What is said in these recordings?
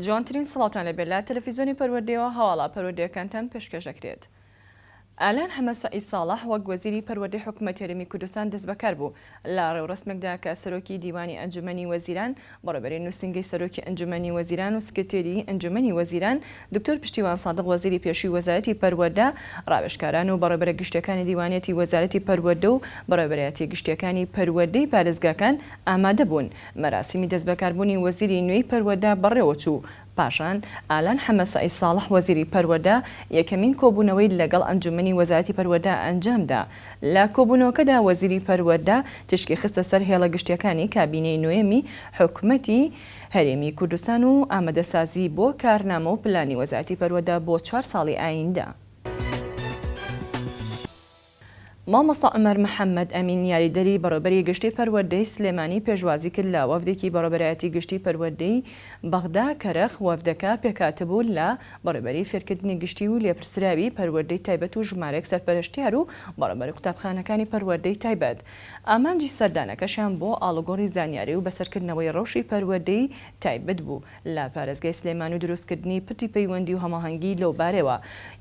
جوانترین سڵاوتان لێبێت لە تەلەفیزیۆنی پەروەردەیەوە هەواڵە پەروەردەیەکانتان پێشکەش دەکرێت. ئالان حەمە سەعید ساڵح وەک وەزیری پەروەردەی حکومەتی هەرێمی کوردستان دەستبەکار بوو لە ڕێوڕەسمێکدا کە سەرۆکی دیوانی ئەنجومەنی وەزیران، بەڕێوەبەری نووسینگەی سەرۆکی ئەنجومەنی وەزیران و سکرتێری ئەنجومەنی وەزیران، دکتۆر پشتیوان سادق وەزیری پێشووی وەزارەتی پەروەردە، ڕاوێژکاران و بەڕێوەبەرە گشتیەکانی دیوانیەتی وەزارەتی پەروەردە و بەڕێوەبەرایەتیە گشتیەکانی پەروەردەی پارێزگاکان ئامادەبوون. مەراسیمی دەستبەکاربوونی وەزیری نوێی پەروەردە بەڕێوەچوو. پاشان ئالان حەمە سەعید ساڵح وەزیری پەروەردە یەکەمین کۆبوونەوەی لەگەڵ ئەنجومەنی وەزارەتی پەروەردە ئەنجامدا. لە کۆبوونەوەکەدا وەزیری پەروەردە تیشکی خستە سەر هێڵە گشتیەکانی کابینەی نۆیەمی حکومەتی هەرێمی کوردستان و ئامادەسازی بۆ کارنامە و پلانی وەزارەتی پەروەردە بۆ چوار ساڵی ئایندە. مامۆستا عومەر محەمەد ئەمین یاریدەری بەڕێوبەری گشتی پەروەردەی سلێمانی پێشوازی کرد لە وەفدێکی بەڕێوبەرایەتی گشتی پەروەردەی بەغدا کەرخ، وەفدەکە پێکهاتبوو لە بەڕێوبەری فێرکردنی گشتی و لێپرسراوی پەروەردەی تایبەت و ژمارەیەک سەرپەرشتیار و بەڕێوبەری قوتابخانەکانی پەروەردەی تایبەت. ئامانجی سەردانەکەشیان بۆ ئاڵوگۆڕی زانیاری و بەسەرکردنەوەی ڕەوشی پەروەردەی تایبەت بوو لە پارێزگای سلێمانی و دروستکردنی پردی پەیوەندی و هەماهەنگی لەوبارەیەوە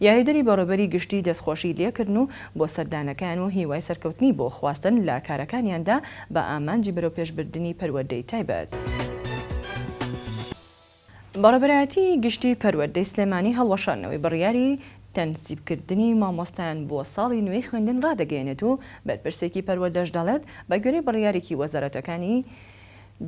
یاریدەری بەڕێوبەری گشتی دەستخۆشی لێکردن و بۆ سەردانەکەیان و هیوای سەرکەوتنی بۆ خواستن لە کارەکانیاندا بە ئامانجی بەرەوپێشبردنی پەروەردەی تایبەت. بەڕێوبەرایەتی گشتی پەروەردەی سلێمانی هەڵوەشاندنەوەی بڕیاری تەنسیبکردنی مامۆستایان بۆ ساڵی نوێی خوێندن ڕادەگەیەنێت و بەرپرسێکی پەروەردەش دەڵێت بەگوێرەی بڕیارێکی وەزارەتەکانی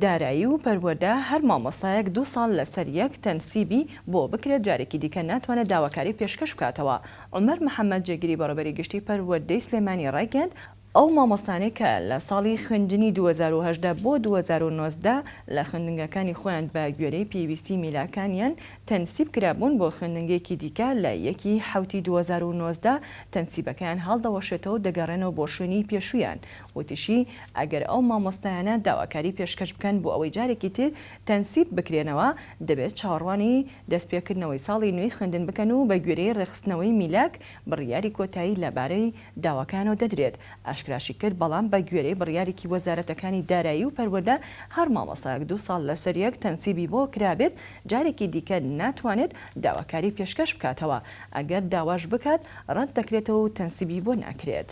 دارایی و پەروەردە هەر مامۆستایەک دوو ساڵ لەسەر یەک تەنسیبی بۆ بکرێت جارێکی دیکە ناتوانێت داواکاری پێشکەش بکاتەوە. عومەر محەمەد جێگری بەڕێوبەری گشتی پەروەردەی سلێمانی ڕایگەیاند، ئەو مامۆستانەی کە لە ساڵی خوێندنی 2018 بۆ 2019 لە خوێندنگاکانی خۆیان بە گوێرەی پێویستی میلاکانیان تەنسیب کرابوون بۆ خوێندنگەیەکی دیکە لە یەکی حەوتی 2019 تەنسیبەکەیان هەڵدەوەشێتەوە دەگەڕێنەوە بۆ شوێنی پێشوویان وتیشی، ئەگەر ئەو مامۆستایانە داواکاری پێشکەش بکەن بۆ ئەوەی جارێکی تر تەنسیب بکرێنەوە، دەبێت چاوەڕوانی دەستپێکردنەوەی ساڵی نوێی خوێندن بکەن و بەگوێرەی ڕێکخستنەوەی میلاک بڕیاری کۆتایی لەبارەی داواکەیانەوە دەدرێت. ئاشکراشی کرد، بەڵام بەگوێرەی بڕیارێکی وەزارەتەکانی دارایی و پەروەردە هەر مامۆستایەک دوو ساڵ لەسەریەک تەنسیبی بۆ کرابێت جارێکی دیکە ناتوانێت داواکاری پێشکەش بکاتەوە، ئەگەر داواش بکات ڕەت دەکرێتەوە و تەنسیبی بۆ ناکرێت.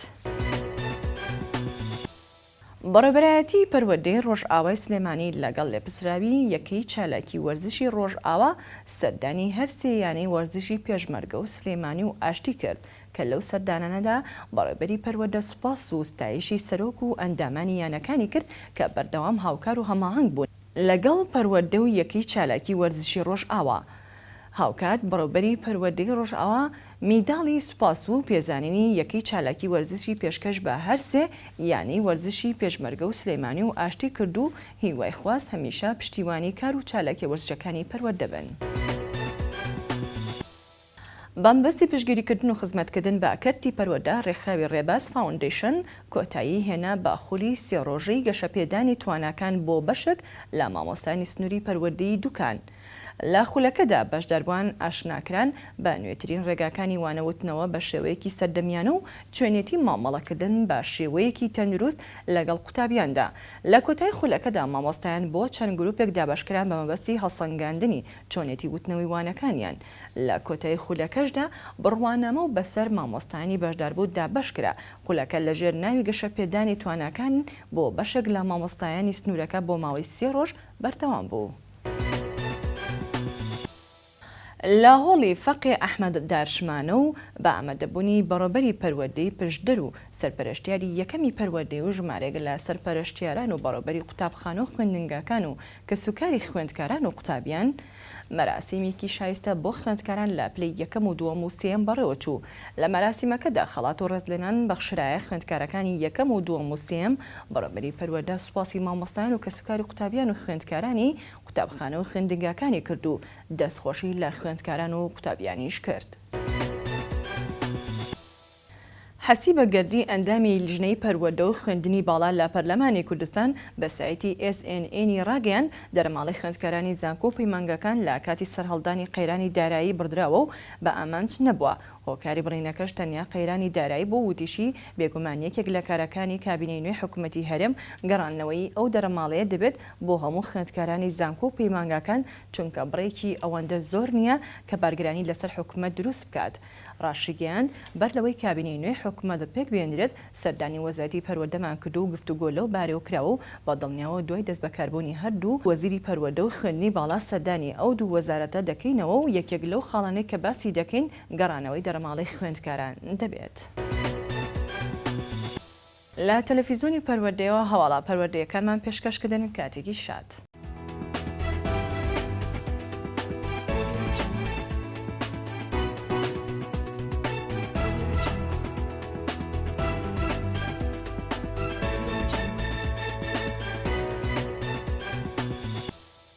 بەڕێوەبەرایەتیی پەروەردەی ڕۆژئاوای سلێمانی لەگەڵ لێپرسراوی یەکەی چالاکی وەرزشی ڕۆژئاوا سەردانی هەر سێ یانەی وەرزشی پێشمەرگە و سلێمانی و ئاشتی کرد کە لەو سەردانانەدا بەڕێوەبەری پەروەردە سوپاس و ستایشی سەرۆک و ئەندامانی یانەکانی کرد کە بەردەوام هاوکار و هەماهەنگ بوون لەگەڵ پەروەردە و یەکەی چالاکی وەرزشی ڕۆژئاوا. هاوکات بەڕێوبەری پەروەردەی ڕۆژئاوا میداڵی سوپاس و پێزانینی یەکەی چالاکی وەرزشی پێشکەش بە هەرسێ یانەی وەرزشی پێشمەرگە و سلێمانی و ئاشتی کرد و هیوای خواست هەمیشە پشتیوانی کار و چالاکیە وەرزشەکانی پەروەردە بن. بەمەبەستی پشتگیریکردن و خزمەتکردن بە کەرتی پەروەردە، ڕێکخراوی ڕێباز فاوندەیشن کۆتایی هێنا بە خولی سێ ڕۆژەی گەشەپێدانی تواناکان بۆ بەشێک لە مامۆستایانی سنووری پەروەردەی دوکان. لە خولەکەدا بەشداربووان ئاشناکران بە نوێترین ڕێگاکانی وانەوتنەوە بە شێوەیەکی سەردەمیانە و چۆنیەتی مامەڵەکردن بە شێوەیەکی تەندروست لەگەڵ قوتابیاندا. لە کۆتایی خولەکەدا مامۆستایان بۆ چەند گروپێک دابەشکران بە مەبەستی هەڵسەنگاندنی چۆنیەتی وتنەوەی وانەکانیان. لە کۆتایی خولەکەشدا بڕوانامە و بەسەر مامۆستایانی بەشداربوو دابەشکرا، خولەکە لەژێر ناوی گەشەپێدانی تواناکان بۆ بەشێک لە مامۆستایانی سنوورەکە بۆ ماوەی سێ ڕۆژ بەردەوام بوو. لە هۆڵی فەقێ ئەحمەد دارشمانە و بە ئامادەبوونی بەڕێوبەری پەروەردەی پشدەر و سەرپەرشتیاری یەکەمی پەروەردەی و ژمارەیەک لە سەرپەرشتیاران و بەڕێوبەری قوتابخانە و خوێندنگاکان و کەسوکاری خوێندکاران و قوتابیان مەراسیمێکی شایستە بۆ خوێندکاران لە پلەی یەکەم و دووەم و سێیەم بەڕێوەچوو. لە مەراسیمەکەدا خەڵات و ڕێزلێنان بەخشرایە خوێندکارەکانی یەکەم و دووەم و سێیەم، بەڕێوەبەری پەروەردە سوپاسی مامۆستایان و کەسوکاری قوتابیان و خوێندکارانی قوتابخانە و خوێندنگاکانی کرد و دەستخۆشی لە خوێندکاران و قوتابیانیش کرد. حەسیبە گەردی ئەندامی لیژنەی پەروەردە و خوێندنی باڵا لە پەرلەمانی کوردستان بە سایتی ئێس ئێن ئێنی ڕاگەیاند، دەرەماڵەی خوێندکارانی زانکۆ و پەیمانگاکان لە کاتی سەرهەڵدانی قەیرانی دارایی بڕدراوە و بە ئامانج نەبووە. هۆکاری بڕینەکەش تەنیا قەیرانی دارایی بوو، وتیشی، بێگومان یەکێک لە کارەکانی کابینەی نوێی حکومەتی هەرێم گەڕاندنەوەی ئەو دەرەماڵەیە دەبێت بۆ هەموو خوێندکارانی زانکۆ و پەیمانگاکان، چونکە بڕێکی ئەوەندە زۆر نییە کە بارگرانی لەسەر حکومەت دروست بکات. ڕاشیگەیاند، بەر لەوەی کابینەی نوێی حکومەت پێکبهێنرێت، سەردانی وەزارەتی پەروەردەمان کردو و گفتوگۆ لەو بارەیەوە کراوە و بە دڵنیاوە دوای دەستبەکاربوونی هەردوو وەزیری پەروەردە و خوێندنی باڵا سەردانی ئەو دوو وەزارەتە دەکەینەوە و یەکێک لەو خاڵانەی کە باسی دەکەین گەڕانەوەی دەرەماڵەی خوێندکاران دەبێت. لە تەلەفیزۆنی پەروەردەیەوە هەواڵە پەروەردەیەکانمان پێشکەش کردن کاتێکی شاد.